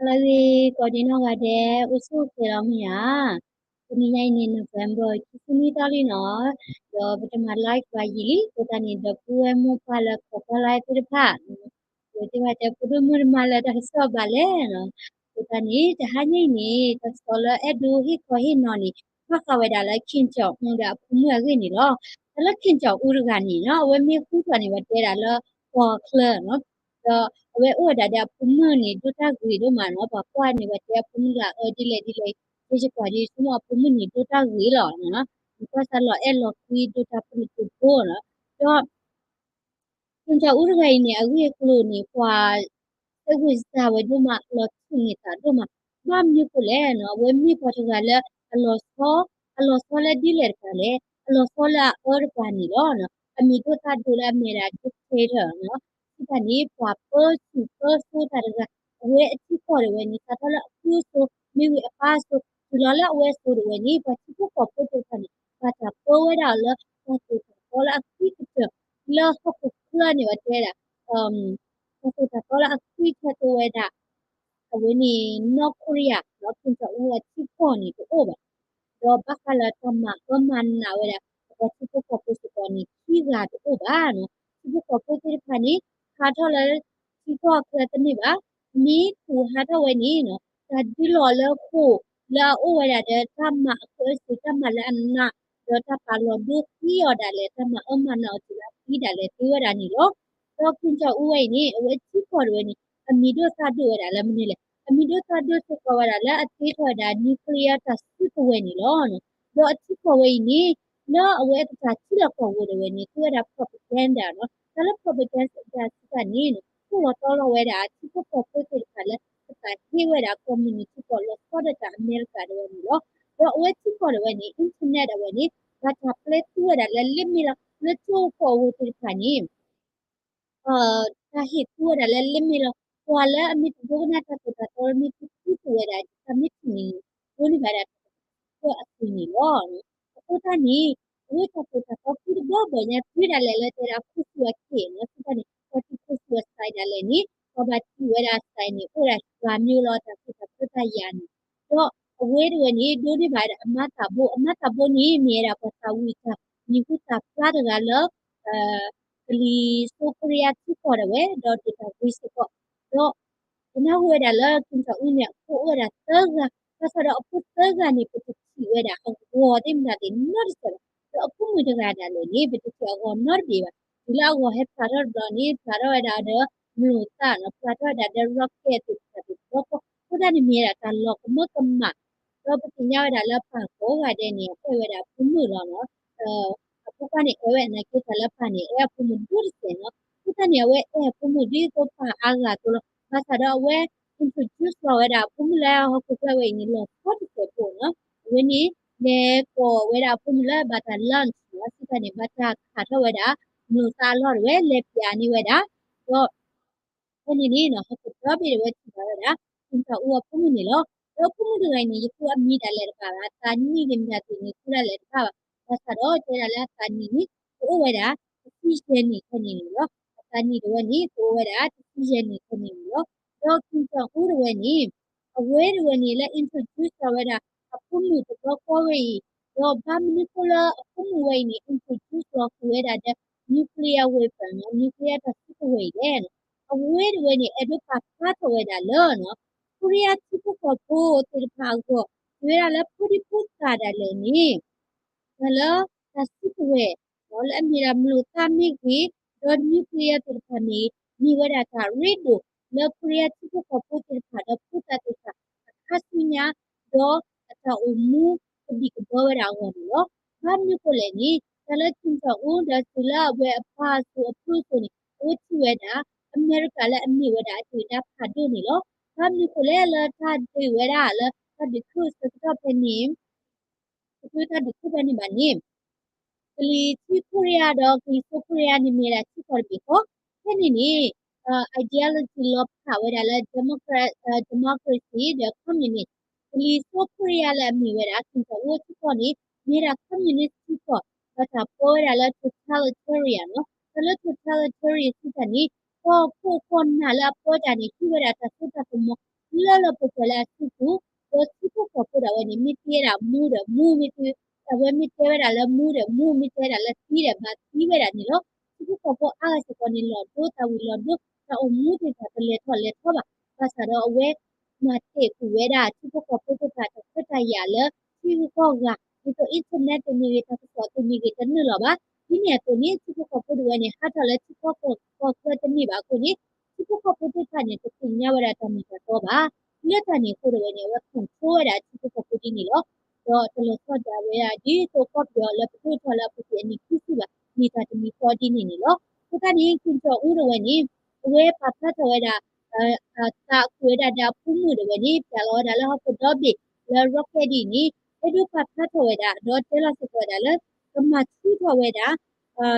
လၢဂ့ၤ ကိးဒံနီၢ်ဂၤဒဲး အိၣ်ဆူၣ်အိၣ်ချ့လီၤမ့ၢ်ဧါ. တနံၤညါအံၤန့ၣ် November ခံဆံနွံသီလံနီၤ, ဒီးပတမၤ live ဘၣ်ယံာ်လံ, အဃိသတးန့ၣ် ဒီပုၢ်ဝဲၢ်မိၢ်ပၢ်လၢကကိးကွၢ်လၢသ့ၣ်တဖၣ် ပတဲဘၣ်တဲ ဖိဒိၣ်မုၣ်တမၤလၢတၢ်ကစီၣ်ဘၣ်လဲၣ်နီၤ. အဃိသတးန့ၣ် တဟါညါအံၤန့ၣ် တၢ်ကစီၣ်လၢအဲၣ်ဒိးဟ့ၣ်ခီဟ့ၣ်နီၤန့ၣ် ဘၣ်ဃးဝဲဒၣ်လၢ Kim Jong Un ဒီးအဖိမုၣ်အဂ့ၢ်န့ၣ်လီၤ. တၢ်လၢ Kim Jong Un တဂၤန့ၣ်နီၤ အဝဲမ့ၢ်ဃုထီၣ်န့ၣ် ပှၤတဲဒၣ်လၢ ပှၤချၢနီၤ, ဒီးအဝဲအိၣ်ဝဲဒၣ်ဒီးအဖိမုၣ်န့ၣ် ဒိၣ်တၢ်ဂ့ၤဒိၣ်မးနီၤ, ပှၤကွၢ်န့ၣ် ပှၤတဲအဖိမုၣ်လၢအအၢဒ်လဲၣ်ဒ်လဲၣ်, ယကွၢ်ဒ်ဆိကမိၣ်အဖိမုၣ်န့ၣ် ဒိၣ်တၢ်ဂ့ၤလီၤနီၤ, ကွၢ်စၢ်လီၤအဲၣ်လီၤကွံဒိၣ်တၢ်ဖိလၢကၠိဖိနီၤ, ဒီး Kim Jong Un တဂၤအံၤန့ၣ် အဂ့ၢ်အကျိၤန့ၣ် ပှၤ စဲးဝံစၢ်ဝဲဒိၣ်မး လီၤထူၣ်န့ၢ်သးဒိၣ်မး, ဘၣ်မနုၤဃိလဲၣ်နီၤ, အဝဲမ့ၢ်ပှၤတဂၤလၢအလီၤဆီ, အလီၤဆီလၢဒ်လဲၣ်တပၤလဲၣ်, အလီၤဆီလၢအအၢတပၤန့ၣ်လီၤ. အမံၤဒိၣ်သၣ်ဒိၣ်လၢအမ့ၢ်ဒၣ် dictator နီၤ, စံးတၢ်န့ၣ် ပှၤပၢဆူၣ်ပၢစိတၢ်တဂၤ, အဝဲအထံကီၢ်ဒၣ်ဝဲန့ၣ် စးထီၣ်လၢအဖုအစိၤ မ့ၢ်ဂ့ၤအပၢ်အစိၤ တုၤလီၤလၢအဝဲအစိၤဒၣ်ဝဲန့ၣ် ပှၤထံဖိကီၢ်ဖိသ့ၣ်တဖၣ်န့ၣ် ဘၣ်တၢ်ပၢဝဲဒၣ်အီၤလၢ တၢ်သိၣ်တၢ်သီလၢအဃံကတၢၢ် လၢဟီၣ်ခိၣ်ချၢန့ၣ် ပတဲဒၣ် တၢ်သိၣ်တၢ်သီလၢအဃံဆၢသိးဝဲဒၣ် အဝဲန့ၣ် North Korea ဒီး Kim Jong Un အထံကီၢ်န့ၣ်တအိၣ်ဘၣ်. ဒီးဘၣ်ဃးလၢတၢ်မၤအၢမၤနးဝဲဒၣ် ပှၤထံဖိကီၢ်ဖိစ့ၢ်ကီးန့ၣ် ခံဂၤတအိၣ်ဘၣ်နီၤ. ထံဖိကီၢ်ဖိသ့ၣ်တဖၣ်န့ၣ် ဟးထီၣ်လၢထံကီၢ်အချၢတန့ၢ်ဘၣ်. မ့ၢ်ခူၣ်ဟးထီၣ်ဝဲန့ၣ်နီၤ တၢ်ဒုးလီၤလၢဃိာ်လၢအအိၣ်ဝဲဒၣ်ဒီးတၢ်မၤအကၢစ့ၢ် တၢ်မၤလၢအနး ဒီးတၢ်ပာ်လီၤဒိသံအီၤဒၣ်လဲာ် တၢ်မၤအၢမၤနးအီၤတုၤလၢအသံဒၣ်လဲာ်သ့ဝဲဒၣ်န့ၣ်လီၤ. ဒီး Kim Jong Un ဝဲအံၤန့ၣ် အဝဲထံကီၢ်ဒၣ်ဝဲန့ၣ် အမံၤဒိၣ်သၣ်ဒိၣ်ဝဲဒၣ်လၢမနုၤလဲၣ်, အမံၤဒိၣ်သၣ်ဒိၣ်စ့ၢ်ကီးဝဲဒၣ်လၢအတ့ထီၣ်ဝဲဒၣ် nuclear တၢ်စုကဝဲၤန့ၣ်လီၤ. ဒီးအထံကီၢ်ဝဲအံၤန့ၣ် လၢအဝဲအကစၢ်ထံလီၢ်ကီၢ်ပူၤဒၣ်ဝဲန့ၣ် သူဝဲဒၣ် propaganda နီၤ, တၢ်လၢ propaganda စံးတၢ်န့ၣ် အိၣ်လီၤတီလီၤဝဲဒၣ်ထံဖိကီၢ်ဖိသ့ၣ်တဖၣ်လၢကသးဟ့ဝဲဒၣ် communist ထံကီၢ်လီၤဆီဒၣ်တၢ်အမဲရကၤဒၣ်ဝဲန့ၣ်လီၤ. ဒီးအဝဲထံကီၢ်ဒၣ်ဝဲန့ၣ် internet ဒၣ်ဝဲန့ၣ် ဘၣ်တၢ်ပျဲသူဝဲဒၣ်လၢလ့မ့ၢ်လီၤ လၢကၠိကီၢ်အဝဲသ့ၣ်တဖၣ်န့ၣ် တၢ်ဟ့ၣ်သူဝဲဒၣ်လၢလ့မ့ၢ်လီၤ ပှၤလၢအမ့ၢ်တဒိကနၣ်တၢ်သိၣ်တၢ်သီလၢမ့ၢ်တသံသူဝဲဒၣ် တၢ်မ့ၢ်ထံၣ်န့ၣ် ဒိးန့ၢ်ဘၣ်ဒၣ်တၢ်ကစီၣ်အသွံၣ်န့ၣ်လီၤ. အဃိသတးန့ၣ် အဝဲတၢ်သိၣ်တၢ်သီဖုတဘီဘီညါ တုၤဒၣ်လဲာ်လၢတဲဒၣ်ခိၣ်ဆူၣ်အက့ၢ်နီၤ စံးတၢ်န့ၣ် ပှၤထံၣ်ခိၣ်ဆူၣ်အစဲးဒၣ်လဲာ်န့ၣ် ပှၤဘၣ်ထံၣ်ဝဲဒၣ်အစဲးန့ၣ် အိၣ်ဒၣ်ယွၤမ့ၢ်လီၤတၢ်သိၣ်တၢ်သီတၢ်ယၤန့ၣ် ဒီးအဝဲတဝဲန့ၣ် ဒိးန့ၢ်ဘၣ်ဒၣ်အမါသးဘိ အမါသးဘိန့ၣ် မ့ၢ်ဝဲဒၣ်ပှၤသးဝံၣ်တၢ် မံၤဟူသၣ်ဖျါတဂၤလၢ ကလံၤစိးခိရံယါထံကီၢ်ဒၣ်ဝဲ ဒီးဒုၣ်တၢ်ဂ့ၤစ့ၢ်ကီး ဒီး ပနၢ်ဟူဝဲဒၣ်လၢ Kim Jong Un န့ၣ် အဖိအိၣ်ဝဲဒၣ်သၢဂၤ, ဘၣ်ဆၣ်ဒီးအဖိသၢဂၤန့ၣ် ပတထံၣ်ဝဲဒၣ်အဂီၤသ့ၣ်မတၤသ့ၣ်နီတစဲးဘၣ်, ဒီးအဖိမုၣ်တဂၤဒၣ်လဲာ်န့ၣ် ပတထံၣ်အဂီၤနီတဘ့ၣ်ဘၣ်. တုၤလၢအဂီၤဟဲဖျါထီၣ်တဘျီန့ၣ် ဖျါထီၣ်ဝဲဒၣ်ဒီး မျိာ်သၣ်နီၤ, ဖျါထီၣ်ဝဲဒၣ်ဒီး rocket သ့ၣ်တဖၣ်သ့ၣ်တဖၣ် အဃိသတးန့ၣ်မ့ၢ်ဝဲဒၣ်တၢ်လီၤကမၢကမၣ် ဒီးပသ့ၣ်ညါဝဲဒၣ်လၢပၢ်ကိးဂၤဒဲးန့ၣ် အဲၣ်ဝဲဒၣ်အဖိမုၣ်လီၤနီၤ. အဖိခွါန့ၣ် အဲၣ်ဝဲနာ်က့တၢ်လၢပၢ်န့ၣ် အဲၣ်အဖိမုၣ်ဒိၣ်တစဲးနီၤ. အဃိသတးန့ၣ် အဝဲအဲၣ်အဖိမုၣ်ဒ်သိးပၢ်အါဂၤအသိးလီၤ. ဘၣ်ဆၣ်ဒီးအဝဲ introduce လီၤဝဲဒၣ်အဖိမုၣ်လၢဟီၣ်ခိၣ်ချၢဝဲအံၤန့ၣ် လီၤဆီတစဲးဖိနီၤ. အဝဲန့ၣ် လဲၤကိးဝဲဒၣ်အဖိမုၣ်လၢဘၣ်တၢ် lunch နီၤ, စံးတၢ်န့ၣ် ဘၣ်တၢ်ခးထီၣ်ဝဲဒၣ် မျိာ်သၣ်အလီၢ်ဒၣ်ဝဲ လဲၤပျးန့ၢ်ဝဲဒၣ် ဒီး ဖဲန့ၣ်န့ၣ်နီၤ ဟီၣ်ခိၣ်ဒီဘ့ၣ်ဒၣ်ဝဲထံၣ်ဘၣ်ဝဲဒၣ် Kim Jong Un အဖိမုၣ်န့ၣ်လီၤ. ဒီးအဖိမုၣ်တဂၤအံၤန့ၣ် ယသူအမံၤဒၣ်လဲာ်တဘၣ်ဘၣ်, အသးနံၣ်ဂ့ၤမတၤသ့ၣ်န့ၣ် သူဒၣ်လဲာ်တဘၣ်ဘၣ်. ဘၣ်ဆၣ်ဒီးတဲဒၣ်လၢအသးနံၣ်န့ၣ် ကအိၣ်ဝဲဒၣ် တဆံယဲၢ်နံၣ်ခဲန့ၣ်န့ၣ်လီၤ. အသးနံၣ်ဒၣ်ဝဲန့ၣ် ကအိၣ်ဝဲဒၣ် တဆံယဲၢ်နံၣ်ခဲန့ၣ်န့ၣ်လီၤ. ဒီး Kim Jong Un ဒၣ်ဝဲန့ၣ် အဝဲဒၣ်ဝဲန့ၣ် လၢ introduce လီၤဝဲဒၣ် အဖိမုၣ်တဘျီဃီဝဲအံၤ, ဒီးဘၣ်မနုၤဃိလၢအဖိမုၣ်ဝဲအံၤန့ၣ် introduce လီၤဃုာ်ဝဲဒၣ်ဒီး nuclear weapon နီၤ, nuclear တၢ်စုကဝဲၤအံၤလဲၣ်နီၤ. အဝဲဒၣ်ဝဲန့ၣ် အဲၣ်ဒိးပာ်ဖျါထီၣ်ဝဲဒၣ်လၢနီၤ ခိရံယါထံဖိကီၢ်ဖိသ့ၣ်တဖၣ်အဂီၢ် မ့ၢ်ဝဲဒၣ်လၢဖိဒံဖိသၣ်ဒၣ်လဲာ်န့ၣ် တၢ်လၢတၢ်စုကဝဲၤ လၢအမ့ၢ်ဒၣ်မျိာ်သၣ်မ့ၢ်ဂ့ၤ, ဒီး nuclear သ့ၣ်တဖၣ်န့ၣ် မ့ၢ်ဝဲဒၣ်တၢ်ရ့ဒိၣ်လၢခိရံယါထံဖိကီၢ်ဖိသ့ၣ်တဖၣ် ဒီးဖိသၣ်သ့ၣ်တဖၣ်အခါဆူညါ ဒီးအတၢ်အိၣ်မူကဘံၣ်ကဘၢဝဲဒၣ်အဂီၢ်န့ၣ်လီၤ. ဘၣ်မနုၤဃိလဲၣ်န့ၣ် တၢ်လၢ Kim Jong Un ဒီးတုၤလၢအဝဲအပၢ်အစိၤအဖုအစိၤန့ၣ် အဝဲထံၣ်ဝဲဒၣ် အမဲရကၤလၢအမ့ၢ်ဝဲဒၣ်အဒုၣ်အဒါဖးဒိၣ်န့ၣ်လီၤ. ဘၣ်မနုၤဃိလဲၣ်လၢတၢ်ဒုးဝဲဒၣ်လၢတၢ်ဒုးခုအဆၢကတီၢ်ဖဲန့ၣ် တချုးတၢ်ဒုးခုဖဲန့ၣ်ဘၣ်န့ၣ် ကလံၤထံခိရံယါဒီးကလံၤစိးခိရံယါန့ၣ် မ့ၢ်ဝဲဒၣ်ထံကီၢ်တဘ့ၣ်ဃီ, ဖဲန့ၣ်န့ၣ် ideology လီၤဖးဝဲဒၣ်လၢ democrat, democracy ဒီး communist, ကလံၤစိးခိရံယါလၢအမ့ၢ်ဝဲဒၣ် Kim Jong Un ထံကီၢ်န့ၣ် မ့ၢ်ဝဲဒၣ် communist ထံကီၢ်, ဒီးတၢ်ပၢဝဲဒၣ်လၢ totalitarian နီၤ, တၢ်လၢ totalitarian စံးတၢ်န့ၣ် ကီၢ်ခိၣ်ကီၢ်နၢ်လၢအပၢတၢ်န့ၣ် ဟံးဝဲဒၣ်တၢ်စိတၢ်ကမီၤ လၢလၢပှဲၤပှဲၤလၢအစုပူၤ, ဒီးထံဖိကီၢ်ဖိဒၣ်ဝဲန့ၣ် မ့ၢ်သံဝဲဒၣ်မူဒီးမူ, မ့ၢ်သံ, အဝဲမ့ၢ်တဲဝဲဒၣ်လၢမူဒီးမူ, မ့ၢ်တဲဝဲဒၣ်လၢသံဒီးဘၣ်သံဝဲဒၣ်န့ၣ်လီၤ. ထံဖိကီၢ်ဖိအါဂၤစ့ၢ်ကီးန့ၣ် လီၤဒိသးဝံၤလီၤဒိ, တၢ်အိၣ်မူသ့ၣ်တဖၣ်တလဲၤထီၣ်လဲၤထီဘၣ်. ဘၣ်ဆၣ်ဒီးအဝဲ မၤတ့ၢ်ကွံာ်ဝဲဒၣ်ထံဖိကီၢ်ဖိသ့ၣ်တဖၣ်တၢ်ခွဲးတၢ်ယာ်လၢ ထံဂုၤကီၢ်ဂၤ, ဒ်သိး internet သ့ၣ်မ့ၢ်ဂ့ၤ, တၢ်ကစီၣ်သ့ၣ်မ့ၢ်ဂ့ၤ တနုာ်လီၤဘၣ်. ဒ်န့ၣ်အသိးန့ၣ် ထံဖိကီၢ်ဖိဒၣ်ဝဲန့ၣ် ဟးထီၣ်လၢထံကီၢ်ကီၢ်ချၢတန့ၢ်ဘၣ်အဃိန့ၣ် ထံဖိကီၢ်ဖိသ့ၣ်တဖၣ်န့ၣ် တသ့ၣ်ညါဝဲဒၣ်တၢ်မ့ၢ်တၢ်တီဘၣ်. လၢတၢ်န့ၣ်အဃိဒၣ်ဝဲန့ၣ် အဝဲ control ဝဲဒၣ်ထံဖိကီၢ်ဖိဒ်န့ၣ်လီၤ. ဒီးတလီၤဆီဒၣ်ဝဲဒၣ် ဒ်သိးကီၢ်ပယီၤလၢပဒိၣ်ထီၣ်လၢအပူၤကွံာ်အနံၣ်ခံဆံဘၣ် မ့ၢ်တၢ်တမံၤဃီဒ်န့ၣ်န့ၣ်လီၤ. အဃိသတးန့ၣ် ကၠံၣ်ကၠီၣ်အူဒၣ်ဝဲန့ၣ် အဝဲပာ်ဖျါထီၣ်ဝဲဒၣ် သးကွံာ်ဝဲဒၣ်ဒီးအဖိမုၣ်ဒၣ်ဝဲန့ၣ် ပျၢ်လီၤဝဲဒၣ်လၢဟီၣ်ခိၣ်ဒီဘ့ၣ်လၢ rocket ဒ်အံၤန့ၣ် အဲၣ်ဒိးပာ်ဖျါထီၣ်ဝဲဒၣ် ဒီးတဲလီၤစ့ၢ်ကီးဝဲဒၣ်လၢ ကမၤဆူၣ်ထီၣ်ဝဲဒၣ်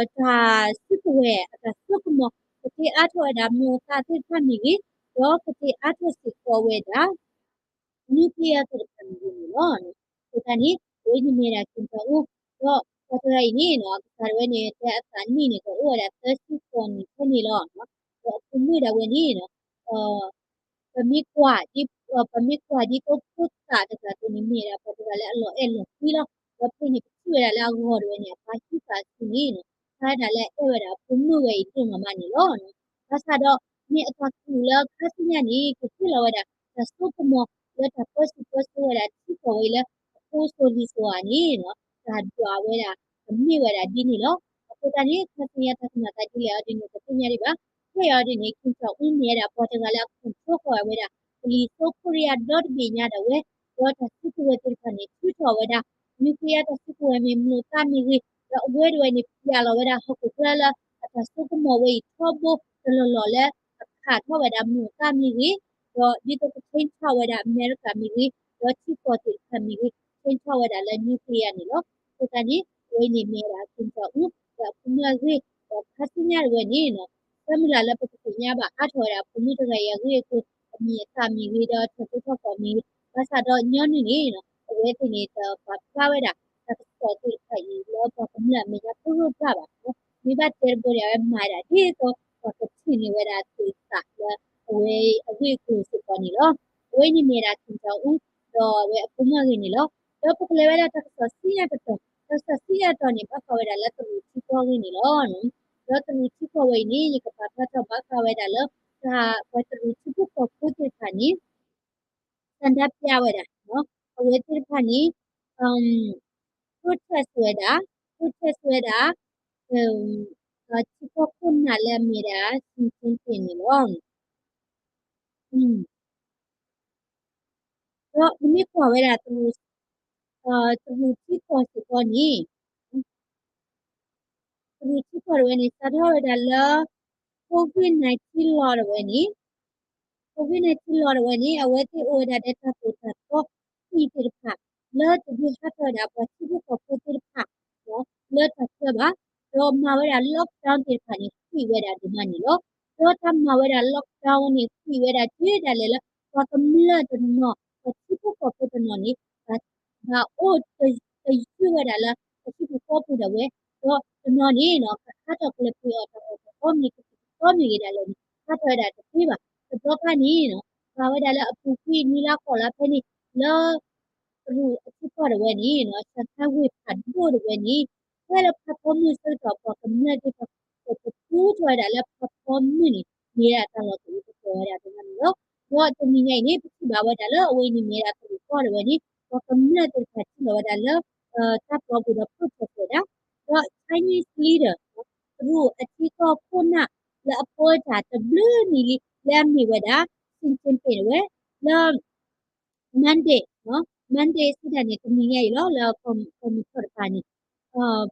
တၢ်စုကဝဲၤအတၢ်စိကမီၤ, ကသ့အါထီၣ်ဝဲဒၣ်မိၢ်သးသ့ၣ်တဖၣ်မ့ၢ်ဂ့ၤ, ဒီးကသ့အါထီၣ်စ့ၢ်ကီးဝဲဒၣ် nuclear သ့ၣ်တဖၣ်မ့ၢ်ဂ့ၤန့ၣ်လီၤ. အဃိသတးန့ၣ် အဝဲန့ၣ်မ့ၢ်ဝဲဒၣ်ကၠံၣ်ကၠီၣ်အူ, ဒီးပှၤတဂၤအံၤန့ၣ် အကစၢ်ဒၣ်ဝဲန့ၣ် ဖဲအသးနံၣ်န့ၣ် ကအိၣ်ဝဲဒၣ်သၢဆံဃိးနံၣ်ဖဲန့ၣ်လီၤ. ဒီးအဖိမုၣ်ဒၣ်ဝဲန့ၣ် ပမ့ၢ်ကွၢ်ဒ်, ပမ့ၢ်ကွၢ်ဒ်သိးဖိသၣ်တဂၤအသိးန့ၣ် မ့ၢ်ဝဲဒၣ်ပှၤတဂၤလၢအလီၤအဲၣ်လီၤကွံလီၤ. ဒီးဖဲန့ၣ်ပထံၣ်ဝဲဒၣ်လၢအဂီၢ်ဒၣ်ဝဲန့ၣ် အပၢ်ဟံးသးအစုန့ၣ် ဖျါဝဲဒၣ်လၢအအဲၣ်ဝဲဒၣ်အဖိမုၣ်ဝဲအံၤဒိၣ်မးမးန့ၣ်လီၤ. ဘၣ်ဆၣ်ဒီး မ့ၢ်အတၢ်ကူၣ်လၢခါဆူညါန့ၣ် ကဟ့ၣ်လီၤဝဲဒၣ် တၢ်စိကမီၤလၢတၢ်ပၢဆူၣ်ပၢစိးဝဲဒၣ်ထံကီၢ်ဝဲအံၤလၢ အဖိစိၤလံၤစိၤဧါန့ၣ် တၢ်ဒွးဝဲဒၣ် ကမ့ၢ်ဝဲဒၣ်ဒ်န့ၣ်လီၤ. အဃိသတးန့ၣ် ခါဆူညါတၢ်ကမၤသးဒ်လဲၣ်အီၤဒ်န့ၣ် ပသ့ၣ်ညါဒံးဘၣ်. ခဲအံၤအီၤဒ်န့ၣ် ကၠံၣ်ကၠီၣ်အူမ့ၢ်ဝဲဒၣ်ပှၤတဂၤလၢအ control ဃီၤဝဲဒၣ် ကလံၤစိးခိရံယါဒီတဘ့ၣ်ညါဒၣ်ဝဲ, ဒီးတၢ်စုကဝဲၤသ့ၣ်တဖၣ်န့ၣ် ထုးထီၣ်ဝဲဒၣ် nuclear တၢ်စုကဝဲၤမ့ၢ်မိၢ်သးမ့ၢ်ဂ့ၤ, ဒီးအဝဲဒၣ်ဝဲန့ၣ် ပျၢ်လီၤဝဲဒၣ်ဟီၣ်ခိၣ်ချၢလၢ အတၢ်စိကမီၤဝဲအံၤထီဘိတလီၢ်လီၢ်လၢ အခးထီၣ်ဝဲဒၣ်မိၢ်သးမ့ၢ်ဂ့ၤ, ဒီးဒ်သိးက change ထီၣ်ဝဲဒၣ်အမဲရကၤမ့ၢ်ဂ့ၤ, ဒီးထံကီၢ်သ့ၣ်တဖၣ်မ့ၢ်ဂ့ၤ change ထီၣ်ဝဲဒၣ်လၢ nuclear န့ၣ်လီၤ. အဃိသတးန့ၣ် အဝဲန့ၣ်မ့ၢ်ဝဲဒၣ်ကၠံၣ်ကၠီၣ်အူ ဒီးအဖိမုၣ်အဂ့ၢ်, ဒီးခါဆူညါဒၣ်ဝဲန့ၣ် သၢမုၢ်လၢ်လၢပကသ့ၣ်ညါဘၣ်အါထီၣ်ဝဲဒၣ်အဖိမုၣ်တဂၤအံၤအဂ့ၢ်အကျိၤ အမံၤအသၣ်မ့ၢ်ဂ့ၤ ဒီးထီၣ်ထီၣ်ကီၢ်မ့ၢ်ဂ့ၤ, ဘၣ်ဆၣ်ဒီးညီနုၢ်န့ၣ် အဝဲသ့ၣ်န့ၣ် တပာ်ဖျါဝဲဒၣ် တၢ်ကစီၣ်သ့ၣ်တဖၣ်အံၤလၢပှၤကမျၢၢ်အမဲာ်ညါဖိဂၢၢ်ဘၣ်ဘၣ်. မ့ၢ်ဘၣ်တဲတဘိန့ၣ် အဝဲမၤဒၣ်ဒ်သိး ပှၤကထံၣ်န့ၢ်ဝဲဒၣ်သ့ၣ်သၣ်လၢ အဝဲအဂ့ၢ်အကျိၤစ့ၢ်ကီးန့ၣ်လီၤ. အဝဲန့ၣ်မ့ၢ်ဝဲဒၣ်ကၠံၣ်ကၠီၣ်အူ ဒီးအဝဲအဖိမုၣ်အဂ့ၢ်န့ၣ်လီၤ. ဒီးပကလဲၤဝဲဒၣ်တၢ်ကစီၣ်ဆူညါတတီၤ, တၢ်ကစီၣ်ဆူညါတတီၤန့ၣ် ဘၣ်ဃးဝဲဒၣ်လၢတရူးထံကီၢ်အဂ့ၢ်န့ၣ်လီၤ. ဒီးတရူးထံကီၢ်ဝဲအံၤန့ၣ် ယကပာ်ဖျါထီၣ်ဘၣ်ဃးဝဲဒၣ်လၢ တၢ်ပှၤတရူးထံဖိကီၢ်ဖိသ့ၣ်တဖၣ်န့ၣ် ဆန္ဒပြဝဲဒၣ် အဝဲသ့ၣ်တဖၣ်န့ၣ် protest ဝဲဒၣ်, protest ဝဲဒၣ် ထံကီၢ်ခိၣ်နၢ်လၢအမ့ၢ်ဒၣ် Xi Jinping န့ၣ်လီၤ. ဒီးပမ့ၢ်ကွၢ်ဝဲဒၣ် တရူးထံကီၢ်စ့ၢ်ကီးန့ၣ် တရူးထံကီၢ်ဒၣ်ဝဲန့ၣ် စးထီၣ်ဝဲဒၣ်လၢ COVID nineteen လီၤဒၣ်ဝဲန့ၣ်, COVID nineteen လီၤဒၣ်ဝဲန့ၣ် အဝဲသ့ၣ်အိၣ်ဝဲဒၣ်ဒီးတၢ်သိၣ်တၢ်သီ သ့ၣ်တဖၣ် လၢတဒုးဟးထီၣ်ဝဲဒၣ်ပှၤထံဖိကီၢ်ဖိသ့ၣ်တဖၣ် လၢတၢ်ချၢဘၣ်, ဒီးမၤဝဲဒၣ် lockdown သ့ၣ်တဖၣ်န့ၣ် ဃံးဝဲဒၣ်ဒိၣ်မးန့ၣ်လီၤ. ဒီးတၢ်မၤဝဲဒၣ် lockdown န့ၣ် ဃံးဝဲဒၣ်တုၤဒၣ်လဲာ်လၢ ပှၤကမျၢၢ်တနီၤ ပှၤထံဖိကီၢ်ဖိတနီၤန့ၣ် ဘၣ်အိၣ်တယုၢ်ဝဲဒၣ်လၢ ပထံပူၤကီၢ်ပူၤဒၣ်ဝဲ, ဒီးတနီၤန့ၣ် ကဟးထီၣ်ကလဲၤပှ့ၤအီၣ်တၢ်အီၣ်တၢ်အီမ့ၢ်ဂ့ၤ ကသံၣ်ကသီမ့ၢ်ဂ့ၤဒၣ်လဲာ်န့ၣ် ဟးထီၣ်ဝဲဒၣ်တသ့ဘၣ်. တဘျီခါန့ၣ် ဘၣ်ဝဲဒၣ်လၢအပူၤကွံာ်နွံလါဃိးလါဖဲန့ၣ် လၢ တရူးအထံကီၢ်ဒၣ်ဝဲန့ၣ် ဆၣ်ခါဝ့ၢ်ဖးဒိၣ်ဒၣ်ဝဲန့ၣ် ဖဲလၢဖးဖီမုၢ်ဆၢကတီၢ် ပှၤကမျၢၢ်သ့ၣ်တဖၣ် ပကသူထီၣ်ဝဲဒၣ်လၢဖးဖီမုၢ်န့ၣ် မ့ၢ်ဒၣ်တၢ်လီၢ်တအိၣ်တပှဲၤဝဲဒၣ်ဒိၣ်မးန့ၣ်လီၤ. ဒီးတနံၤညါအံၤန့ၣ် ပထံၣ်ဘၣ်ဝဲဒၣ်လၢအဝဲအံၤန့ၣ်မ့ၢ်ဒၣ်တရူးကီၢ်ဒၣ်ဝဲန့ၣ် ပှၤကမျၢၢ်သ့ၣ်တဖၣ်ထံၣ်လီၤဝဲဒၣ်လၢ တၢ်ပျီပူၤဒီး protest ဝဲဒၣ်, ဒီး Chinese leader တရူးအထံကီၢ်ခိၣ်နၢ် လၢအပၢတၢ်တဘျုးနံၣ်လံ လၢအမ့ၢ်ဝဲဒၣ် Xi Jinping ဝဲ လၢ Monday, Monday စံးတၢ်န့ၣ် တနံၤညါအံၤလီၤ လၢကီၢ်မုၢ်ကီၢ်တဖၣ်န့ၣ်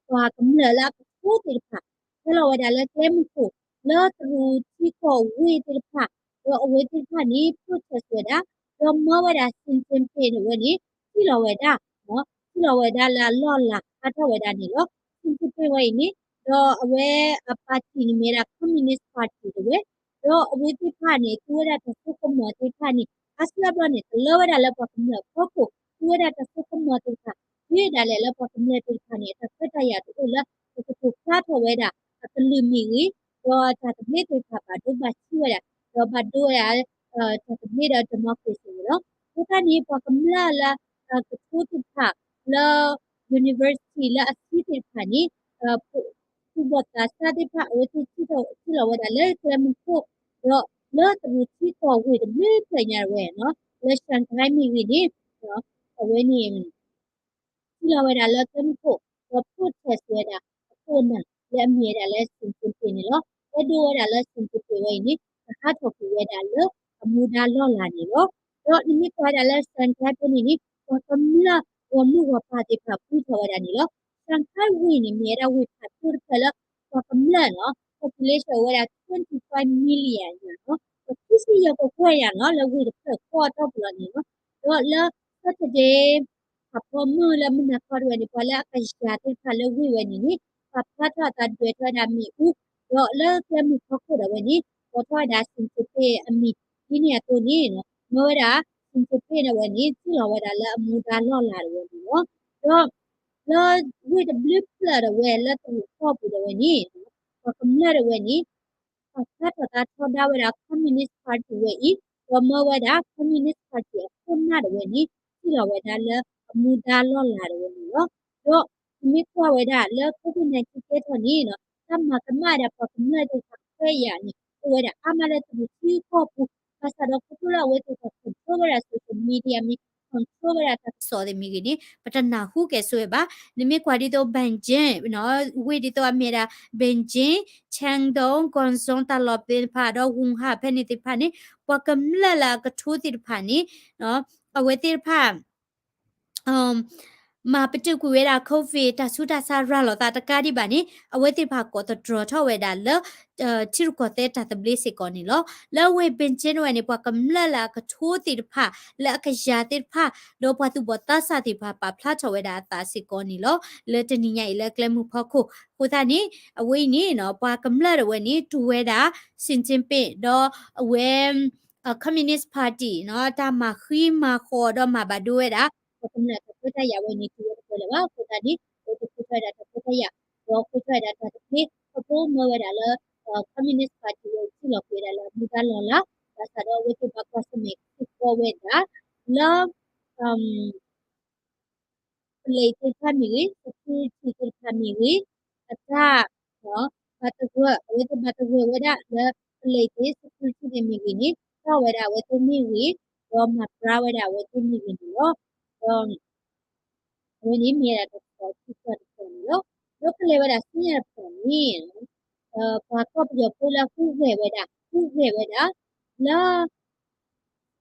ပှၤကမျၢၢ်လၢအကထိသ့ၣ်တဖၣ် ဟဲလီၤဝဲဒၣ်လၢကျဲမုၢ်ခိၣ် လၢတရူးထံကီၢ်ဝ့ၢ်သ့ၣ်တဖၣ်, ဒီးအဝဲသ့ၣ်တဖၣ်န့ၣ် protest ဝဲဒၣ်, ဒီးမၢဝဲဒၣ် Xi Jinping ဝဲန့ၣ် ထံၣ်လီၤဝဲဒၣ်, ထံၣ်လီၤဝဲဒၣ်လၢအလီၢ်လၤဟးထီၣ်ဝဲဒၣ်န့ၣ်လီၤ. Xi Jinping ဝဲအံၤန့ၣ် ဒီးအဝဲအ party န့ၣ်မ့ၢ်ဝဲဒၣ် Communist Party တဝဲ, ဒီးအဝဲသ့ၣ်တဖၣ်န့ၣ် သူဝဲဒၣ်တၢ်စိကမီၤသ့ၣ်တဖၣ်န့ၣ် အါစုအါဘျီန့ၣ် တလၢဝဲဒၣ်လၢပှၤကမျၢၢ်အဖီခိၣ်, သူဝဲဒၣ်တၢ်စိကမီၤသ့ၣ်တဖၣ် တုၤဒၣ်လဲာ်လၢပှၤကမျၢၢ်သ့ၣ်တဖၣ်န့ၣ် အတၢ်ခွဲးတၢ်ယာ်တအိၣ်လၢ ပကတိၤဖျါထီၣ်ဝဲဒၣ် အကလုၢ်မ့ၢ်ဂ့ၤ, ဒီးတၢ်သဘျ့သ့ၣ်တဖၣ်ဘၣ်ဒိဘၣ်ထံးဝဲဒၣ်, ဒီးဘၣ်ဒိဝဲဒၣ် တၢ်သဘျ့ဒီး democracy န့ၣ်လီၤ. အဃိသတးန့ၣ် ပှၤကမျၢၢ်လၢ ကထိသ့ၣ်တဖၣ်လၢ university လၢအဆံးသ့ၣ်တဖၣ်န့ၣ် သူၣ်ဘီၣ်သးစၢ်သ့ၣ်တဖၣ် အဝဲသ့ၣ်ထံၣ်ထီၣ်ဝဲဒၣ်လၢကျဲမုၢ်ခိၣ် ဒီးလၢတရူးထံကီၢ်ဝ့ၢ်တဘျုးဖျၢၣ်ညါဝဲနီၤ လၢ Shanghai မ့ၢ်ဂ့ၤန့ၣ် အဝဲန့ၣ် ထံၣ်လီၤဝဲဒၣ်လၢကျဲမုၢ်ခိၣ် ဒီး protest ဝဲဒၣ်အခိၣ်အနၢ် လၢအမ့ၢ်ဝဲဒၣ်လၢ Xi Jinping န့ၣ်လီၤ. အဲၣ်ဒိးဝဲဒၣ်လၢ Xi Jinping ဝဲအံၤန့ၣ် ကဟးထီၣ်ကွံာ်ဝဲဒၣ်လၢအမူဒါလီၢ်လၤန့ၣ်လီၤ. ဒီးနမ့ၢ်ကွၢ်ဝဲဒၣ်လၢ Shanghai ဖဲန့ၣ်န့ၣ် ပှၤကမျၢၢ်ဂီၢ်မုၢ်ဂီၢ်ပၢ်သ့ၣ်တဖၣ်ပူထီၣ်ဝဲဒၣ်န့ၣ်လီၤ. Shanghai ဝ့ၢ်န့ၣ် မ့ၢ်ဝဲဒၣ်ဝ့ၢ်ဖးဒိၣ်တဖျၢၣ်လၢ ပှၤကမျၢၢ်နီၤ population အိၣ်ဝဲဒၣ် twenty five million ယၤနီၤ ပှၤခံဆံယဲၢ်ကကွဲၢ်ယၤနီၤ လၢဝ့ၢ်တဖျၢၣ်ဃီအတီၢ်ပူၤလီၤန့ၣ်လီၤ. ဒီးလၢ Saturday ဖးဖီမုၢ်လၢမုၢ်နၤခီတဝဲန့ၣ် ပှၤလၢအကယၤသ့ၣ်တဖၣ်လၢဝ့ၢ်ဝဲန့ၣ်န့ၣ် ပာ်ဖျါထီၣ်အသးဒွဲၣ်ထီၣ်ဝဲဒၣ်မ့ၣ်အူ ဒီးလၢကျဲမုၢ်ဖီခိၣ်ဒၣ်ဝဲန့ၣ် ပိာ်ထီၣ်ဝဲဒၣ် Xi Jinping အမံၤ ဒ်န့ၣ်အသိးန့ၣ် မ့ၢ်ဝဲဒၣ် Xi Jinping ဒၣ်ဝဲန့ၣ် ထံၣ်လီၤဝဲဒၣ်လၢအမူဒါလီၢ်လၤဒၣ်ဝဲန့ၣ်လီၤ. ဒီး လၢဝ့ၢ်တဘျုးဖျၢၣ်ဒၣ်ဝဲလၢတရူးကီၢ်ပူၤဒၣ်ဝဲန့ၣ် ပှၤကမျၢၢ်ဒၣ်ဝဲန့ၣ် ပာ်ဖျါထီၣ်သးထီဒါဝဲဒၣ် Communist Party ဝဲအံၤ ဒီးမ့ၢ်ဝဲဒၣ် Communist Party အခိၣ်နၢ်ဒၣ်ဝဲန့ၣ် ထံၣ်လီၤဝဲဒၣ်လၢအမူဒါလီၢ်လၤဒၣ်ဝဲန့ၣ်လီၤ. ဒီးပမ့ၢ်ကွၢ်ဝဲဒၣ်လၢ COVID nineteen ကဲထီၣ်န့ၣ် တၢ်မၤကမၣ်ဝဲဒၣ်ပှၤကမျၢၢ်သ့ၣ်တဖၣ်ခွဲးယာ်န့ၣ် အိၣ်ဝဲဒၣ်အါမးလၢတရူးထံကီၢ်ပူၤ ဘၣ်ဆၣ်ဒီးခီဖျိလၢအဝဲသ့ၣ်တဖၣ် control ဝဲဒၣ် social media မ့ၢ် control ဝဲဒၣ်တၢ်ကစီၣ်သ့ၣ်မ့ၢ်ဂ့ၤန့ၣ် ပတနၢ်ဟူကဲၣ်ဆိးဝဲဘၣ်. နမ့ၢ်ကွၢ်ဒ်သိး Beijing နီၤ ဝ့ၢ်ဒ်သိးအမ့ၢ်ဝဲဒၣ် Beijing, Shandong, Guangdong တၢ်လီၢ်သ့ၣ်တဖၣ် ဒီး Wuhan ဖဲန့ၣ်သ့ၣ်တဖၣ်န့ၣ် ပှၤကမျၢၢ်လၢအကထိသ့ၣ်တဖၣ်န့ၣ် အဝဲသ့ၣ်တဖၣ် မၤပတုာ်ကွံာ်ဝဲဒၣ် COVID တၢ်ဆူးတၢ်ဆါရၤလီၤသးတကးဒံးဘၣ်န့ၣ် အဝဲသ့ၣ်တဖၣ်ကိးသတြီၤထီၣ်ဝဲဒၣ်လၢ ထံရူၢ်ကီၢ်သဲးတၢ်သဘျ့စ့ၢ်ကီးန့ၣ်လီၤ. လၢဝ့ၢ် Beijing ဝဲန့ၣ် ပှၤကမျၢၢ်လၢအကထိသ့ၣ်တဖၣ် လၢအကယၤသ့ၣ်တဖၣ် ဒီးပှၤသူၣ်ဘီၣ်သးစၢ်သ့ၣ်တဖၣ် ပာ်ဖျါထီၣ်ဝဲဒၣ်အသးစ့ၢ်ကီးန့ၣ်လီၤ. လၢတနံၤညါအံၤလၢကျဲမုၢ်ဖီခိၣ် အဃိသတးန့ၣ် အဝဲအံၤန့ၣ် ပှၤကမျၢၢ်ဒၣ်ဝဲန့ၣ် တူၢ်ဝဲဒၣ် Xi Jinping ဒီးအဝဲ Communist Party နီၤ တၢ်မၤဃံမၤဃီၤဒီးမၤဘၣ်ဒိဝဲဒၣ် ပှၤကမျၢၢ်တၢ်ခွဲးတၢ်ယာ်ဝဲန့ၣ် တူၢ်ဝဲတပှဲၤလၢၤဘၣ်. အဃိသတးန့ၣ် အဝဲသ့ၣ်ဃုထၢဝဲဒၣ်တၢ်ခွဲးတၢ်ယာ် ဒီးဃုထၢဝဲဒၣ်တၢ်သဘျ့ ခီဖျိမ့ၢ်ဝဲဒၣ်လၢ Communist Party ဝဲထံၣ်လီၤကွံာ်ဝဲဒၣ်လၢအမူဒါလီၢ်လၤ ဘၣ်ဆၣ်ဒီးအဝဲသ့ၣ်ဘၣ်ကွၢ်ဆၢၣ်မဲာ်စ့ၢ်ကီးဝဲဒၣ် လၢ ပလံးသ့ၣ်တဖၣ်မ့ၢ်ဂ့ၤ, security သ့ၣ်တဖၣ်မ့ၢ်ဂ့ၤ, အတၢ် ဘၣ်သဂၢၢ်, အဝဲသ့ၣ်ဘၣ်သဂၢၢ်ဝဲဒၣ်လၢ ပလံးသ့ၣ် security သ့ၣ်မ့ၢ်ဂ့ၤန့ၣ် တီၢ်ဝဲဒၣ်အဝဲသ့ၣ်မ့ၢ်ဂ့ၤ, ဒီးမၤပြါဝဲဒၣ်အဝဲသ့ၣ်မ့ၢ်ဂ့ၤန့ၣ်လီၤ. ဒီး အဝဲန့ၣ်မ့ၢ်ဝဲဒၣ်တၢ်ကစီၣ်ခံကတၢၢ်န့ၣ်လီၤ. ဒီးကလဲၤဝဲဒၣ်ဆူညါတဖၣ်န့ၣ် ပှၤကီၢ်ပယီၤဖိလၢဟူးဂဲၤဝဲဒၣ်, ဟူးဂဲၤဝဲဒၣ် လၢ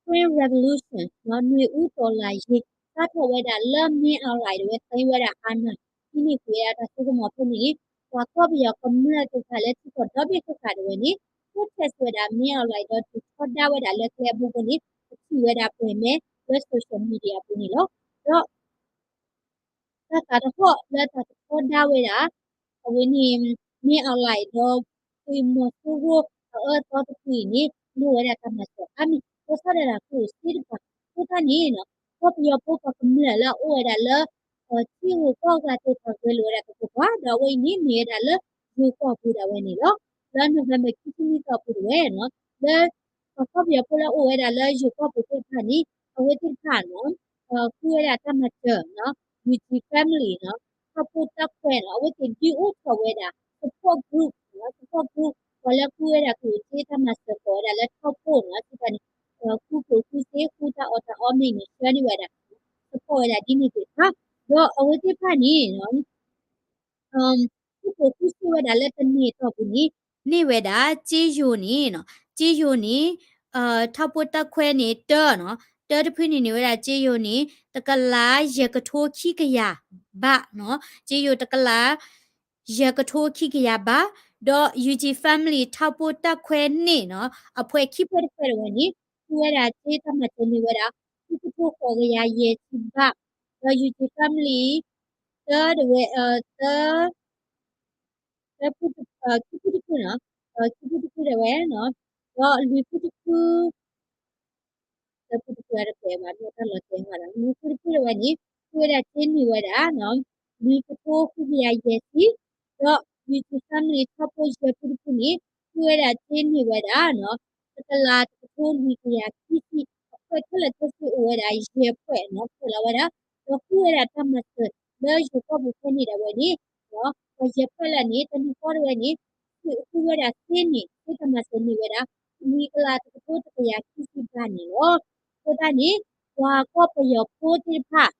Spring Revolution နီၤ နွေဦးတော်လှန်ရေး စးထီၣ်ဝဲဒၣ်လၢ မင်းအောင်လှိုင် ဒၣ်ဝဲသိမ်းဝဲဒၣ်အာဏာ ဒ်န့ၣ်ကွံာ်ဝဲဒၣ်တၢ်စိကမီၤဖဲန့ၣ်န့ၣ် ပှၤကီၢ်ပယီၤကမျၢၢ်သ့ၣ်တဖၣ်လၢထံကီၢ်ဒီဘ့ၣ်ဃၣ်ဃၣ်ဒၣ်ဝဲန့ၣ် protest ဝဲဒၣ် မင်းအောင်လှိုင် ဒီးဒုးထီဒါဝဲဒၣ်လၢကျဲအဘိဘိန့ၣ် ပထံၣ်ဝဲဒၣ်ပှဲၤမဲာ်လၢ social media အပူၤန့ၣ်လီၤ. ဒီး တၢ်သးတဟီၣ်လၢတၢ်ကထီဒါဝဲဒၣ် အဝဲန့ၣ် မင်းအောင်လှိုင် ဒီး သုးမီၤစိရိၤ အအၢအသီတဖုအံၤန့ၣ် မ့ၢ်ဝဲဒၣ်တၢ်မၤစၢၤအါမံၤ ကီၢ်ဆၣ်ဒၣ်တၢ်ကျိၣ်စ့တဖၣ် အဃိသတးန့ၣ် ကီၢ်ပယီၤဖိပှၤကမျၢၢ်လၢအအိၣ်ဝဲဒၣ်လၢ ထံဂုၤကီၢ်ဂၤသ့ၣ်တဖၣ်ဂဲၤလိာ်ဝဲဒၣ်သကိးပှၤ ဒီးအဝဲအံၤန့ၣ်မ့ၢ်ဝဲဒၣ်လၢ ယိၤကီၢ်ပူၤဒၣ်ဝဲန့ၣ်လီၤ. လၢ November ခံဆံနွံသီအပူၤဒၣ်ဝဲနီၤ လၢ ပှၤကီၢ်ပယီၤဖိလၢအအိၣ်ဝဲဒၣ်လၢယိၤကီၢ်ပူၤသ့ၣ်တဖၣ်န့ၣ် အဝဲသ့ၣ်တဖၣ်နီၤ ဃုဝဲဒၣ်တၢ်မၤစၢၤ Yuji family နီၤ ထီၣ်ဖိတၢ်ခွဲးနီၤ အဝဲသ့ၣ်ဒုးအိၣ်ထီၣ်ဝဲဒၣ် support group နီၤ support group ပှၤလၢဃုဝဲဒၣ်ကျိၣ်စ့တၢ်မၤစၢၤကိးဝဲဒၣ်လၢထီၣ်ဖိနီၤ စံးတၢ်န့ၣ် ဃုကျိၣ်ဃုစ့ ဃုတၢ်အီၣ်တၢ်အီမ့ၢ်ဂ့ၤန့ၣ် ဆှၢန့ၢ်ဝဲဒၣ် support ဝဲဒၣ်ဒ်န့ၣ်သ့ၣ်တဖၣ် ဒီးအဝဲသ့ၣ်တဖၣ်န့ၣ် ဃုကျိၣ်ဃုစ့ဝဲဒၣ်လၢတန့ၢ်အတီၢ်ပူၤန့ၣ် န့ၢ်ဝဲဒၣ် ကြေးရုပ် န့ၣ်နီၤ ကြေးရုပ် န့ၣ် ထီၣ်ဖိတၢ်ခွဲးန့ၣ် တၢနီၤ တၢတဖုန့ၣ်န့ၢ်ဝဲဒၣ် ကြေးရုပ် န့ၣ် တကလးယဲၢ်ကထိခံကယၤဘးနီၤ ကြေးရုပ် တကလး ယဲၢ်ကထိခံကယၤဘး ဒီး Yuji family ထီၣ်ဖိတၢ်ခွဲးန့ၣ်နီၤ အဖှဲးခံဖှဲးတဖှဲးဒၣ်ဝဲန့ၣ် ဃုဝဲဒၣ်စ့တၢ်မၤစၢၤန့ၢ်ဝဲဒၣ် ခံကထိဃိးကယၤယဲၢ်ဆံဘး ဒီး Yuji family တၢဒၣ်ဝဲ တၢ တၢဖုတဖု ခံဖုတဖုနီၤ ခံဖုတဖုဒၣ်ဝဲနီၤ ဒီးလွံၢ်ဖုတဖု တၢဖုတဖုအတကွဲးဘၣ် မ့ၢ်တၢ်လီၤတဲာ်ဟီဒီး လွံၢ်ဖုတဖုဒၣ်ဝဲန့ၣ် ဃုဝဲဒၣ်စ့န့ၢ်ဝဲဒၣ် လွံၢ်ကထိဃုကယၤယဲၢ်ဆံ ဒီး Yuji family ထီၣ်ဖိယဲၢ်ဖုတဖုန့ၣ် ဃုဝဲဒၣ်စ့န့ၢ်ဝဲဒၣ်နီၤ တကလးတကထိလွံၢ်ကယၤခံဆံ အဖှဲးခဲလၢာ်ခဲဆ့အိၣ်ဝဲဒၣ်ယဲၢ်ဖှဲးနီၤ ဖှဲးလီၤဝဲဒၣ် ဒီးဃုဝဲဒၣ်တၢ်မၤစၢၤလၢယိၤကီၢ်ပူၤဖဲန့ၣ်ဒၣ်ဝဲန့ၣ် ပှၤယဲၢ်ဖှဲးလၢာ်န့ၣ် တနံၤဃီတဝဲန့ၣ် ဃုဝဲဒၣ်သ့န့ၣ် သ့တၢ်မၤစၢၤန့ၢ်ဝဲဒၣ် လွံၢ်ကလးတကထိတကယၤခံဆံဘးန့ၣ်လီၤ. အဃိသတးန့ၣ် ပှၤကီၢ်ပယီၤဖိသ့ၣ်တဖၣ်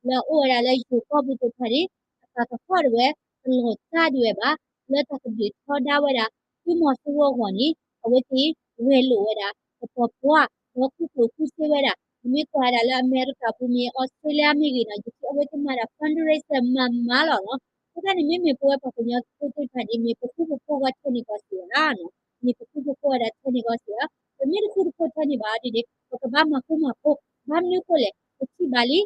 လၢအအိၣ်ဝဲဒၣ်လၢယိၤကီၢ်ပူၤသ့ၣ်တဖၣ်န့ၣ် အသးသဟီၣ်ဒၣ်ဝဲ တလီၤစၢ်ဒၣ်ဝဲဘၣ် လၢတၢ်ကဒုးထီဒါဝဲဒၣ် သုးမီၤစိရိၤအဂီၢ်န့ၣ် အဝဲသ့ၣ်ဝဲၤလိာ်ဝဲဒၣ် ပပှၤပှၢ် ဒီးဃူကျိၣ်ဃူစ့ဝဲဒၣ် မ့ၢ်ကွၢ်ဝဲဒၣ်လၢအမဲရကၤပူၤမ့ၢ် အီစထြ့လယါမ့ၢ်ဂ့ၤနီၤ ယထံၣ်အဝဲသ့ၣ်မၤဒၣ် fundraiser မၤမၤလီၤနီၤ. အဃိသတးန့ၣ် မ့မ့ၢ်ပဝဲပှၤကညီဖိသ့ၣ်တဖၣ်န့ၣ် မ့ၢ်ပဃူပဖိးဂီၤထဲန့ၣ်ကီးစ့ၢ်ဧါ မ့ၢ်ပဃူပဖိးဝဲဒၣ်ထဲန့ၣ်ကီးစ့ၢ်ဧါ ပမ့ၢ်တဃူတဖိးထဲန့ၣ်ဘၣ်ဒ်န့ၣ် ပကဘၣ်မၤဃူမၤဖိး ဘၣ်မနုၤဃိလဲၣ် ပထံၣ်ဘၣ်လံ ယိ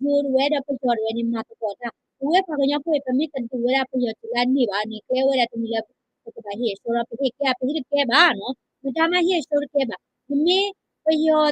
ၤဒၣ်ဝဲဒီးပယီၤဒၣ်ဝဲန့ၣ် မၤသကိးတၢ် ပဝဲပှၤကညီဖိအံၤ ပမ့ၢ်တဒုးဝဲဒၣ်ပယီၤတုၤလၢအန့ၢ်ဘၣ်န့ၣ် ကျဲဝဲဒၣ်တမံၤလၢ ပကဘၣ်ဟ့ၣ်အဆှၢဒီး ပဟ့ၣ်ကဲ ပဟ့ၣ်တကဲဘၣ်နီၤ မတၤမးဟ့ၣ်အဆှၢတကဲဘၣ် နမ့ၢ်ပယီၤ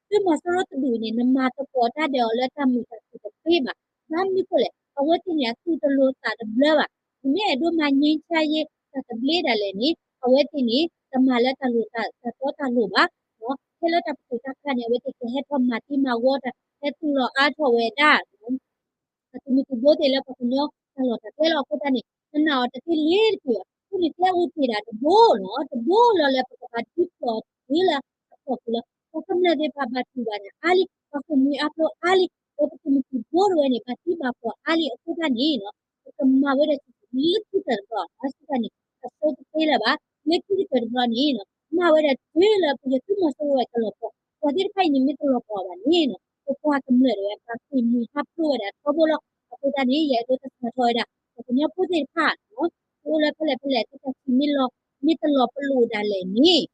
သုးမီၤစိရိၤတဒူၣ်န့ၣ် နမၤသကိးတၢ်ဒီးအီၤလၢတၢ်မုာ်တၢ်ခုၣ်တသ့ဘၣ် ဘၣ်မနုၤဃိလဲၣ် အဝဲသ့ၣ်န့ၣ် အသူၣ်တလိၤသးတဘျၢဘၣ် နမ့ၢ်အဲၣ်ဒိးမၤ ငြိမ်းချမ်းရေး တၢ်သဘျ့ဒၣ်လဲာ်န့ၣ် အဝဲသ့ၣ်န့ၣ် တမၤလၢတၢ်လိၤတၢ်တီတၢ်လိၤဘၣ် ထဲလၢတၢ်ပတုာ်တၢ်ခးန့ၣ် အဝဲသ့ၣ်ကဟဲထီၣ်မၤသံမၤဝီတၢ် ဟဲသူၣ်လီၤအါထီၣ်ဝဲဒၣ် အသုးမုၢ်သံၣ်ဘိသ့ၣ်လၢပှၤကညီတၢ်လီၢ်တၢ်ကျဲလီၤ. အဃိသတးန့ၣ် နနာ်အီၤတသ့လ့ၤတက့ၢ်ဘၣ်. အဃိန့ၣ် ကျဲအိၣ်တ့ၢ်ဒၣ်တဘိလီၤ. တဘိလီၤလၢပကဘၣ်ဒုးဖျိးတုၤလၢအဖီခိၣ်လီၤ. ပှၤကမျၢၢ်သ့ၣ်တဖၣ်ဘၣ်တူၢ်ဘၣ်တၢ်အါလံ, ပှၤဃ့ၢ်မှံဟးဖျိးအါလံ, ဒီးပသုးမုၢ်သံၣ်ဘိတဝဲန့ၣ် ဘၣ်သံဘၣ်ပှၢ်အါလံ. အဃိသတးန့ၣ် ပကမၤဝဲဒၣ်လၢခံကတၢၢ်တဘျီ, အဃိသတးန့ၣ် အဆိတသ့လၢၤဘၣ်. လၢခံကတၢၢ်တဘျီန့ၣ် မၤဝဲဒၣ်တုၤလၢပယီၤသုးမီၤစိရိၤဝဲတလီၤပှီၢ်, ပှၤသ့ၣ်တဖၣ်အံၤန့ၣ် မ့ၢ်တလီၤပှီၢ်ဘၣ်န့ၣ် ပပှၤကမျၢၢ်ဒၣ်ဝဲ ပှၤဃ့ၢ်မှံဟးဖျိးဝဲဒၣ်ထီဘိလီၤ. အဃိသတးန့ၣ် ယအဲၣ်ဒိးတၢ်စးထီၣ်ဝဲဒၣ် ပှၤကညီဖိသ့ၣ်တဖၣ် အိၣ်လၢဖဲလဲၣ်ဖဲလဲၣ် သုတၢ်ထံၣ်မ့ၢ်လီၤ မ့ၢ်တလီၤပလိာ်ဒၣ်လဲာ်န့ၣ်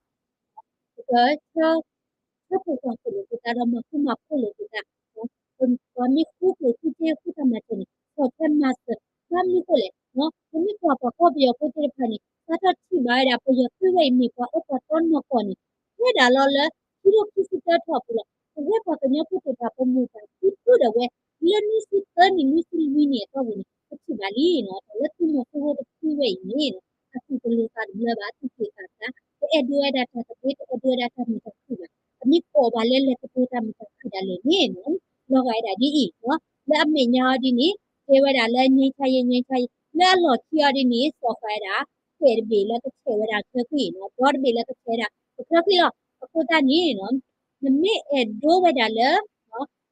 ပက ဆၢဖှိၣ်ကွၢ်ဖှိၣ်လိာ်သုသးဒီး မၤဃူမၤဖိးလိာ်သုသး, ပှၤမ့ၢ်ဃူကျိၣ်ဃူစ့ဃူတၢ်မၤစၢၤန့ၣ် ဆီၣ်ထွဲမၤစၢၤ, ဘၣ်မနုၤဃိလဲၣ်, ပမ့ၢ်ကွၢ်ပှၤကီၢ်ပယီၤဖိသ့ၣ်တဖၣ်န့ၣ် စးထီၣ်ထံၣ်ဘၣ်ဝဲဒၣ် ပယီၤသုးဝဲအံၤမ့ၢ်ပှၤအၢပှၤသီနီၢ်ကီၢ်န့ၣ် ထဲဒၣ်လီၤလၢ ခံကထိခံဆံတၢထီၣ်အပူၤလီၤ. ပဝဲပှၤကညီဖိသ့ၣ်တဖၣ် ပမိၢ်ပၢ်ဖံဖုဒၣ်ဝဲ လၢနွံဆံသၢနံၣ် နွံဆံလွံၢ်နံၣ်အတီၢ်ပူၤန့ၣ် ပထံၣ်ဘၣ်လံနီၤ, တၢ်လၢသုးမီၤစိရိၤတဖုဝဲအံၤန့ၣ် အသူၣ်တလိၤသးတဘျၢဘၣ်, အသူၣ်က့ၣ်သးကါ, တအဲၣ်ဒိးဝဲဒၣ်တၢ်သဘျ့, တအဲၣ်ဒိးဝဲဒၣ်တၢ်မုာ်တၢ်ခုၣ်ဘၣ်. ပမ့ၢ်ကိးဘၣ်လၢလဲၤသကိးတၢ်မုာ်တၢ်ခုၣ်ဒၣ်လဲာ်န့ၣ်နီၤ, လီၤဂာ်ဝဲဒၣ်ဒ်အံၤ, လၢအမဲာ်ညါအီၤဒ်န့ၣ် တဲဝဲဒၣ်လၢ ငြိမ်းချမ်းရေး ငြိမ်းချမ်းရေး, လၢအလီၢ်ခံအီၤဒ်န့ၣ် စီၤဃာ်ဝဲဒၣ် ပဲာ်တဘ့ၣ်လၢကဆဲးဝဲဒၣ်ချၢဃံနီၤ, ဒီတဘ့ၣ်လၢကဆဲးဝဲဒၣ်တချၢဃံလီၤ. အဃိသတးန့ၣ် နမ့ၢ်အဲၣ်ဒိးဝဲဒၣ်လၢ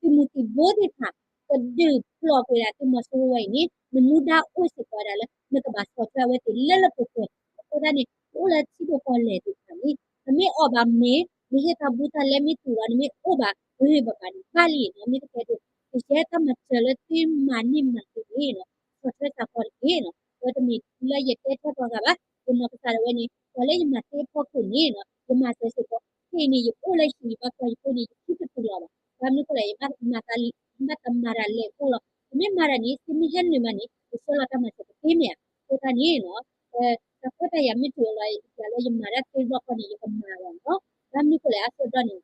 သုးမုၢ်သံၣ်ဘိသ့ၣ်တဖၣ် ကဒုးဖျိးကွံာ်ဒၣ်သုးမီၤစိရိၤဝဲအံၤန့ၣ် နမူဒါအိၣ်စ့ၢ်ကီးဝဲဒၣ်လၢ နကဘၣ်ဆီၣ်ထွဲအဝဲသ့ၣ်လၢလၢပှဲၤပှဲၤ. အဃိသတးန့ၣ် ပအိၣ်လၢထံဒိၣ်ကီၢ်လဲၢ်သ့ၣ်တဖၣ်န့ၣ် နမ့ၢ်အီၣ်ဘၣ်မ့ၤ နဟ့ၣ်တၢ်ဘူးတၢ်လဲမ့ၢ်တူၢ်ဘၣ် နမ့ၢ်အိၣ်ဘၣ်ဂ့ၤဘၣ်ဘၣ်န့ၣ် ဘၣ်လံနီၤ. မ့ၢ်တကဲဒိၣ် ကယဲၢ်တၢ်မၤစၢၤလၢသုမၤန့ၢ်မၤက့ၤန့ၣ် ဆီၣ်ထွဲစ့ၢ်ကီးတက့ၢ်နီၤ. အဝဲတမ့ၢ်လၢယတဲထဲပှၤဂၤဘၣ်, ယနီၢ်ကစၢ်ဒၣ်ဝဲန့ၣ် ပှၤလၢယမၤသ့အဖီခိၣ်န့ၣ် ယမၤစၢၤစ့ၢ်ကီး ခဲအံၤန့ၣ် ယအိၣ်လၢဟံၣ် ယဘၣ်ကွၢ်ယဖိန့ၣ် ယခံတတူၢ်လီၤဘၣ်. ဘၣ်မနုၤအဃိလဲၣ် ယဘၣ်မၤတၢ်လဲၣ်အဃိလီၤ. ယမ့ၢ်မၤတၢ်န့ၣ် သုမ့ၢ်ဟဲနုာ်မးန့ၣ် ယဆှၢလီၤတၢ်မၤစၢၤတသ့မ့ၢ်ဧါ. အဃိသတးန့ၣ် တၢ်ခွဲးတၢ်ယာ်မ့ၢ်တုၤလီၤ ယၤလၢယမၤတၢ်သ့တဘျီဃီန့ၣ် ယကမၤလီၤနီၤ. ဘၣ်မနုၤအဃိလဲၣ် အဆၢကတီၢ်န့ၣ်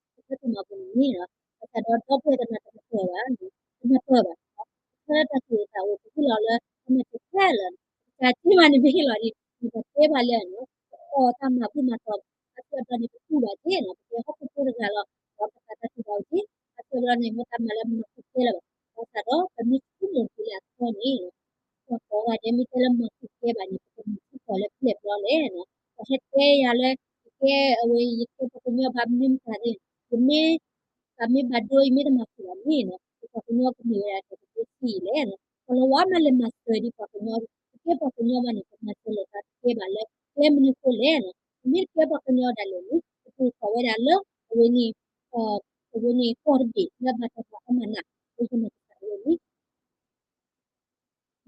ပဖဲသုးမီၤပူၤန့ၣ် ဘၣ်ဆၣ်ဒီးဒီပုၢ်ဝဲၢ်တနီၤတမၤပၢၢ်ဘၣ်, တမၤပၢၢ်ဘၣ်. ဆၢလၢတၢ်သူၣ်အိၣ်သးအိၣ် ပဟ့ၣ်လီၤလၢ တၢ်မၤစၢၤခဲလၢာ်န့ၣ် တၢ်သ့မးန့ၣ် ပဟ့ၣ်လီၤဒ်န့ၣ် ပတဲဘၣ်လၢနီၤ ပအီၣ်တၢ်မၤဘူၣ်မၤတီၤဘၣ်. အဆၢကတီၢ်န့ၣ် ပတူၢ်ဘၣ်က့နီၤ ပကဲဟီၣ်ခိၣ်ဖိတဂၤလီၤ ဒီးပသးတၢ်တူၢ်ဘၣ်အိၣ်က့. အဆၢကတီၢ်န့ၣ် မ့ၢ်တၢ်မၤလၢမၤဃုာ်ကဲလၢၤဘၣ်. ဘၣ်ဆၣ်ဒီး ပမ့ၢ်ဆိကမိၣ်က့ၤလၢအသီန့ၣ် ပှၤကိးဂၤဒဲးမ့ၢ်တဲလၢမၤဃုာ်ကဲဘၣ်န့ၣ် ပကမၤထံကီၢ်လၢပျဲၢ်ဘျီလဲၣ်နီၤ. ပှၤဟဲတဲယၤလၢ ယကဲအဝဲ ယကဲပှၤကညီဘၣ်မနုၤမတၤန့ၣ် ယမ့ၢ် တၢ်မ့ၢ်ဘၣ်ဒိ ယမ့ၢ်တမၤဃုာ်ဘၣ်န့ၣ်နီၤ ပပှၤကညီကမ့ၢ်ဝဲဒၣ်တၢ်တသ့စံးလဲၣ်နီၤ ပှၤလၢဝဲမးလဲၤမၤစၢၤဒ်ပှၤကညီ ပကဲပှၤကညီဘၣ်န့ၣ် ပမၤစၢၤလိာ်သးတကဲဘၣ်လၢ ကျဲမနုၤအဃိလဲၣ်နီၤ ပမ့ၢ်တကဲပှၤကညီဒၣ်လဲာ်န့ၣ် ပတူၢ်ထီၣ်ဝဲဒၣ်လၢ အဝဲန့ၣ် အဝဲန့ၣ်ကီၢ်တဘ့ၣ် လၢဘၣ်တၢ်ဖးအီၣ်မၤနး လၢယနီၢ်ကစၢ်ဒၣ်ဝဲန့ၣ်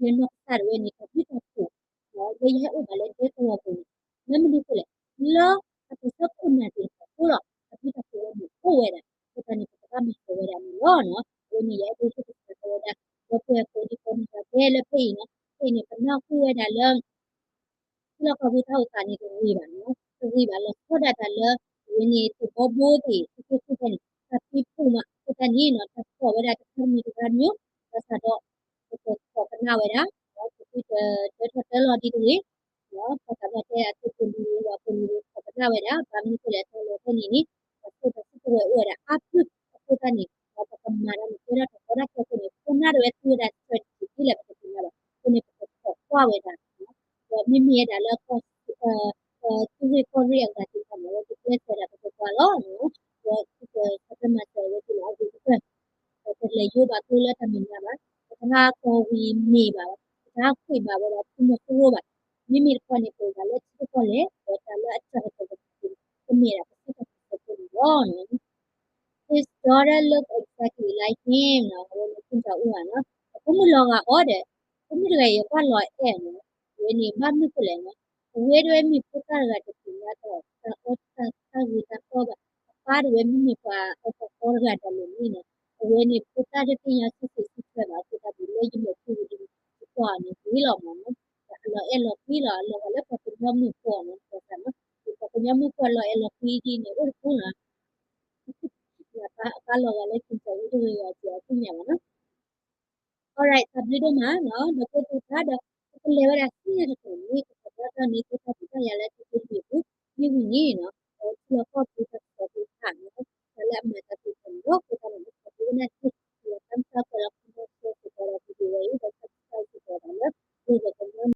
ယနီၢ်ကစၢ်ဒၣ်ဝဲန့ၣ် တၢ်ဘျုးတၢ်ဖှိၣ် လၢယဟဲအိၣ်ဘၣ်လၢဒဲကဝီၤပူၤန့ၣ် လၢမနုၤအဃိလဲၣ် လၢအတၢ်ဆၢခိၣ်နၢ်သ့ၣ်တဖၣ်အဃိလီၤ တၢ်ဘျုးတၢ်ဖှိၣ်ဝဲန့ၣ်အိၣ်ဝဲဒၣ် အဃိသတးန့ၣ် ပကဘၣ်မၤစၢၤဝဲဒၣ်န့ၣ်လီၤနီၤ အဝဲန့ၣ် ယအဲၣ်ဒိးဟ့ၣ်ကစၢ်ထီၣ်ဝဲဒၣ် ဒီပုၢ်ဝဲၢ်ကိးဒံကိးနီၢ်ဂၤဒဲးလၢဖဲအံၤနီၤ ဖဲအံၤန့ၣ် ပနၢ်ဟူဝဲဒၣ်လၢ ထံလီၢ်ကီၢ်ပူၤတၢ်အိၣ်သးန့ၣ်တဂ့ၤဘၣ်နီၤ တဂ့ၤဘၣ်လီၤဆီဒၣ်တၢ်လၢ အဝဲန့ၣ် သ့ၣ်ဘီဘိသ့ၣ် သုးက့ဃုဖဲန့ၣ် တၢ်သံဖှိၣ်မး အဃိသတးန့ၣ်နီၤ တၢ်ဖှိၣ်ဝဲဒၣ်တခါတမံၤတခါတမံၤ ဘၣ်ဆၣ်ဒီး ပကခိးကနၣ်ဝဲဒၣ် ဒီးပသုတတၢထီၣ်တၢလီၤဒ်တဂ့ၤ ဒီးပှၤသးပှၢ်တဲအသုးဖိလံၤ ဝၣ်ဖိလံၤ ပကတဲဝဲဒၣ် ဘၣ်မနုၤအဃိလဲၣ် တၢ်လီၢ်ဖဲန့ၣ်န့ၣ် ပှၤစိာ်တၢ်စုကဝဲၤအိၣ်ဝဲဒၣ်အါဖုၣ်အဃိသတးန့ၣ် ဒီးပကမၤတၢ်မၤကဲထီၣ်တၢ်ကီတၢ်ခဲအဃိန့ၣ် ခိၣ်နၢ်တဝဲသူဝဲဒၣ် strategy ဒ်လဲၣ်ပတသ့ၣ်ညါဘၣ်. အဃိန့ၣ် ပကခိးကွၢ်ဝဲဒၣ် ဒီးမ့မ့ၢ်ဝဲဒၣ်လၢ သုးရ့ၣ်ကီၢ်ရ့ၣ်အဂၤသ့ၣ်တဖၣ်န့ၣ် အဝဲကကျဲးစၢးဒၣ်ပကကွၢ်လီၤ. ဒီးသုးကဆၢမၤစၢၤဝဲသ့ၣ်လၢအဂ့ၤကတၢၢ် ဒီးတလဲၤယိဘၣ်ကျိလၢတၢ်မဲာ်ညါဘၣ်, ပတဟးကီၢ်ဝံၤမ့ၢ်ဘၣ်, ပတဟးကွံာ်ဘၣ်ဝဲဒၣ်သုးမီၤစိရိၤဘၣ်. မ့မ့ၢ်တခီန့ၣ် ပအိၣ်ဒၣ်လၢထံကီၢ်လဲၣ် ဒီးတၢ်လၢအတၢ်ကတီၤကတီၤန့ၣ် ကမ့ၢ်ဒၣ်ပစံးတၢ်ကစီၣ်ဖိန့ၣ်လီၤ. His daughter look exactly like him နီၤ, အဝဲန့ၣ် Kim Jong Un နီၤ, အဖိမုၣ်လီၤဂာ်အီၤဒီး ဖိမုၣ်တဂၤအံၤအကွၢ်လီၤအဲၣ်နီၤ, အဝဲန့ၣ် ဘၣ်မနုၤဃိလဲၣ်နီၤ, အဝဲဒၣ်ဝဲမ့ၢ်ဖိသၣ်တဂၤတသ့ၣ်ညါတၢ် တၢ်အီၣ်တၢ်ဂ့ၤတၢ်သီဘၣ်, အပၢ်ဒၣ်ဝဲမ့မ့ၢ်ပှၤအီၣ်တၢ်အီတဂၤဒီးလဲၣ်န့ၣ်နီၤ, အဝဲန့ၣ် ဖိသၣ်တသ့ၣ်ညါစံးစိၤဆံထွဲဘၣ်အဃိသတးဒီး လၢယမဲာ်ထံဝံၤဒီး ယကွၢ်အီၤန့ၣ်ဂ့ၤလီၤမးနီၤ, ဒီးအလီၤအဲၣ်လီၤကွံလီၤ, အလီၤဂာ်လၢပှၤကညီမုၣ်ဖိနီၤ, ပှၤသးနီၤ, ပှၤကညီမုၣ်ဖိအလီၤအဲၣ်လီၤကွံဒ်န့ၣ် အိၣ်တပူၤနီၤ အပၢ်လီၤဂာ်လၢ Kim Jong Un တဂ့ၤဂၤစ့ၢ်အီၤသ့ၣ်ညါဘၣ်နီၤ. Alright တၢ်ဘျုးဒိၣ်မးနီၤ, ဒီပုၢ်ဝဲၢ်သ့ၣ်တဖၣ်ဒီး ပကလဲၤဝဲဒၣ်ဆူညါတတီၤန့ၣ် ပကဘၣ်တၢ်န့ၢ်သ့ၣ်တၢ်ဒုးတၢ်ယၤလၢသုးက့တဘ့ၣ်အပူၤ, မ့ၢ်ဝံၤန့ၣ်နီၤ, ပထံလီၢ်ကီၢ်ပူၤတၢ်ကစီၣ်သ့ၣ်တဖၣ်နီၤ, တၢ်လၢအမၤတၢ်သ့ၣ်တဖၣ်န့ၣ်ဒီး အဃိသတးန့ၣ် ပကဘၣ်ဝဲဒၣ်န့ၣ်